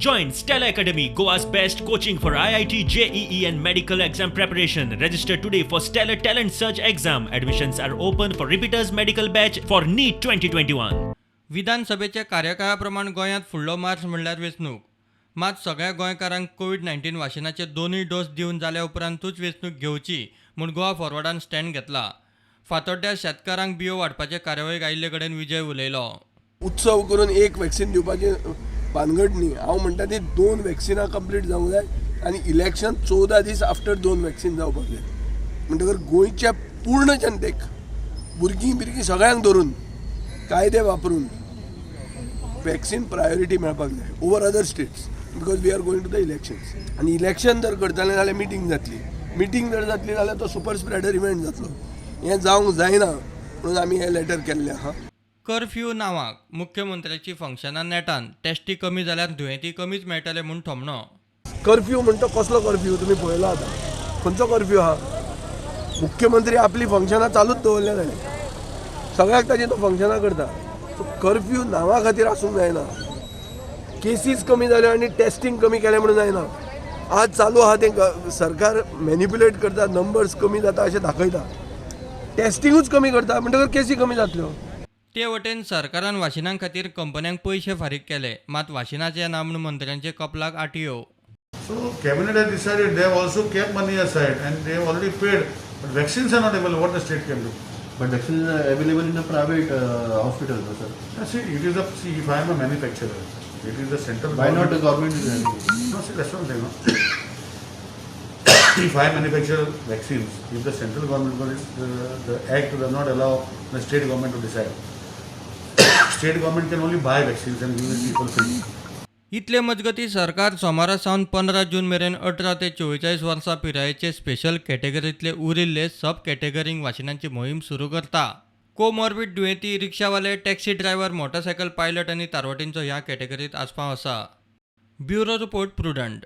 Join Stellar Academy, Goa's best coaching for IIT, JEE, and medical exam preparation. Register today for Stellar Talent Search exam. Admissions are open for repeaters medical batch for NEET 2021. विधानसभेच्या कार्यकाळा प्रमाण गोंयांत फुडलो मार्च म्हणल्यार वेंचणूक. मात सगळ्या गोंयकारांक Covid 19 वाशिनाचे दोनूय डोस दिवन जाल्या उपरांतूच वेंचणूक घेवची म्हूण गोवा फॉरवर्डान स्टँड घेतला. फातोड्ड्यां शेतकारांक बियो वांटपाचे कार्यावळीक आयिल्ले कडेन विजय उलयलो. उत्सव करून एक वॅक्सिन दिवपाची भानगड न्ही. हांव म्हणटा ती दोन वॅक्सिनां कंप्लीट जावंक जाय आनी इलेक्शन 14 दीस आफ्टर दोन वॅक्सिन जावपाक जाय. म्हणटकर गोंयच्या पूर्ण जनतेक, भुरगीं बिरगीं सगळ्यांक धरून कायदे वापरून वॅक्सिन प्रायोरिटी मेळपाक जाय over other states, because we are going to the elections. आनी इलेक्शन जर करतले जाल्यार मिटींग जातली, मिटींग जर जातली जाल्यार तो सुपर स्प्रेडर इव्हेंट जातलो. हें जावंक जायना म्हणून आमी हें लेटर केल्लें आहा. कर्फ्यू नांवाक, मुख्यमंत्र्याची फंक्शनां नेटान, टेस्टी कमी जाल्यार दुयेंती कमीच मेळटले म्हूण थोमणो. कर्फ्यू म्हणटा, कसलो कर्फ्यू तुमी पळयला आतां? खंयचो कर्फ्यू आहा? मुख्यमंत्री आपली फंक्शनां चालूच दवरल्या ताणें, सगळ्याक ताची तो फंक्शनां करता. सो कर्फ्यू नांवा खातीर आसूंक जायना. केसीस कमी जाल्यो आनी टेस्टींग कमी केलें म्हणून जायना. आज चालू आहा तें सरकार मॅनिप्युलेट करता, नंबर्स कमी जाता अशें दाखयता, टेस्टिंगूच कमी करता, म्हणटकर केसी कमी जातल्यो. ते वटेन सरकारान वाशिनां खातीर कंपन्यांक पयशे फारीक केले, मात वाशिनाचे ना म्हूण मंत्र्यांचे कपलाक आटयो. So cabinet has decided. They have also kept money aside and they have already paid. But vaccines are not available. What the state can do? But vaccines are available in the private hospitals, no, sir. Yeah, see, it is a see. If I am a manufacturer, it is the central. Why not the government is having it? No, see, that's what I'm saying. No? If I manufacture vaccines, if the central government, because the act does not allow the state government to decide. State government can only buy vaccines and give it people free. इतले मजगतीं, सरकार सोमारा सावन 15 जून मेरेन 18 ते 44 वर्सां पिरायेचे special कॅटेगरींतले उरिल्ले सब कॅटेगरींक वाशिनांची मोहीम सुरू करता. कोमॉर्बिड दुयेंती, रिक्षावाले, टॅक्सी ड्रायव्हर, मोटरसायकल पायलट आनी तारवटींचो ह्या कॅटेगरीत आस्पाव आसा. Bureau report, Prudent.